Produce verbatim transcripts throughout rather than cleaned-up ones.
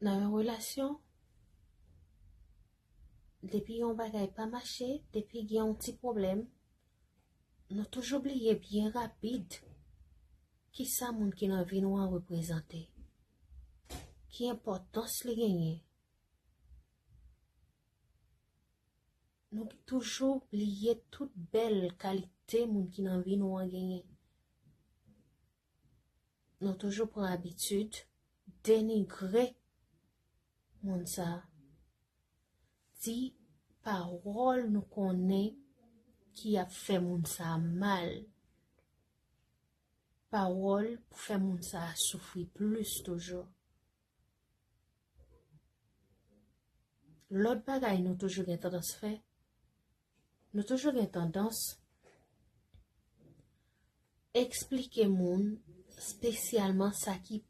Nan yon relasyon, depi yon bagay pa mache, depi gen yon ti pwoblèm, nou toujou bliye byen rapid kisa moun ki nan vi nou an reprezante, ki enpòtans li genyen. Nou toujou bliye tout bèl kalite moun ki nan vi nou an genyen. Nou toujou pran abitid denigre moun sa a. Di pawòl nou konnen ki ap fè moun sa a mal. Pawòl pou fè moun sa a soufri plis toujou. Lòt bagay nou toujou gen tandans fè, nou toujou gen tandans eksplike moun, espesyalman sa ki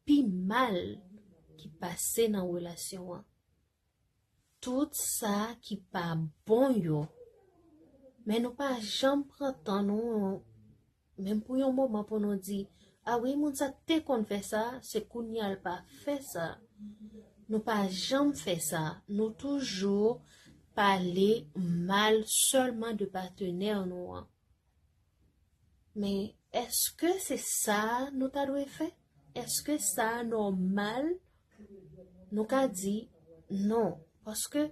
pi mal ki pase nan relasyon an. Tout sa ki pa bon yo. Men nou pa janm pran tan nou, menm pou yon moman, pou nou di, a wi, moun sa te konn fè sa, se kounye a l pa fè sa. Nou pa janm fè sa. Nou toujou pale mal sèlman de patenè nou an. Men èske se sa nou ta dwe fè? Èske sa nòmal? Nou ka di non. Paske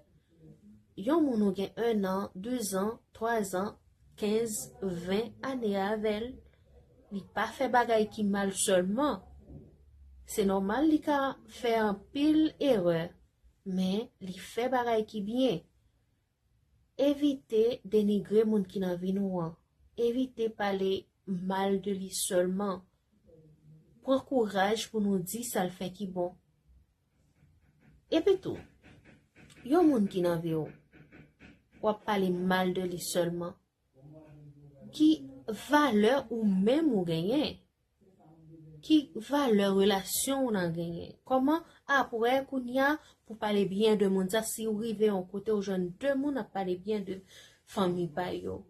yon moun ou gen en an, de zan, twa zan, kenz, ven ane avè l, li pa fè bagay ki mal sèlman. Se nòmal li ka fè anpil erè, men li fè bagay ki byen. Evite denigre moun ki nan vi nou an. Evite pale mal de li sèlman. Pran kouraj pou nou di sa l fè ki bon. Epitou, yon moun ki nan vi w, w ap pale mal de li sèlman. Ki valè ou menm ou genyen? Ki valè relasyon w nan genyen? Kòman apre kounye a pou pale byen de moun sa, si w rive yon kote ou jwenn de moun ap pale byen de fanmi pa yo?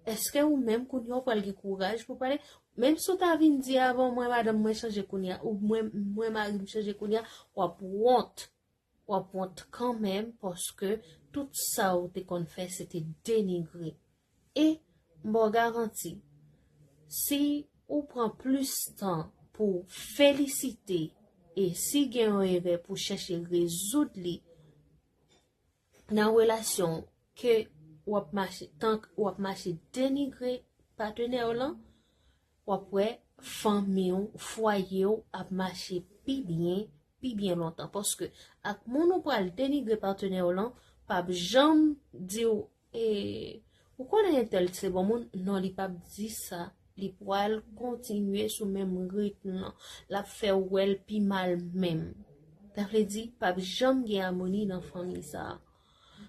Èske ou menm kounye a w pral gen kouraj pou pale? Menm si w ta vin di avan mwen madanm mwen chanje kounye a, ou mwen, mwen mari m chanje kounye a, w ap wont. W ap wont kanmenm paske tout sa w te konn fè se te denigre. E m ba w garanti, si ou pran plis tan pou felisite e si gen yon erè pou chèche rezoud li nan relasyon ke w ap mache, tank w ap mache denigre patenè w lan, w ap wè fanmi w, fwaye w ap mache pi byen, pi byen lontan. Paske ak moun ou pral denigre patenè w lan, p ap janm di w, e, ou konnen entèl se bon moun, non, li p ap di sa. Li pral kontinye sou menm ritm lan. L ap fè w wè l pi mal menm. Sa vle di, p ap janm gen amoni nan fanmi sa a.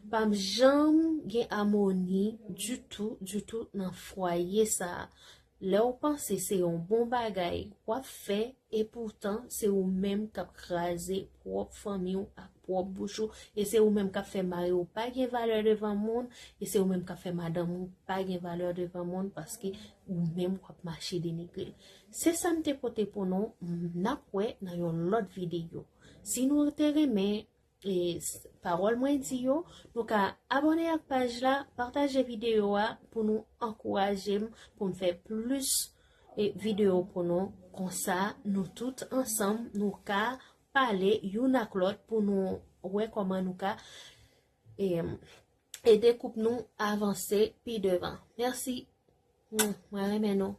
P ap janm gen amoni ditou, ditou nan fwaye sa a. Lè w panse se yon bon bagay w ap fè, epoutan se ou menm k ap kraze pwòp fanmi w ak pwòp bouch ou, e se ou menm k ap fè mari w pa gen valè devan moun, e se ou menm k ap fè madanm ou pa gen valè devan moun, paske ou menm w ap mache denigre l. Se sa m te pote pou nou, n ap wè nan yon lòt videyo. Si nou te renmen e, s- pawòl mwen di yo, nou ka abòne ak paj la, pataje videyo a pou nou ankouraje m, pou m fè plis e, videyo pou nou. Konsa, nou tout ansanm, nou ka pale youn ak lòt pou nou wè kòman nou ka e, ede koup nou avanse pi devan. Mèsi. Mwen renmen nou.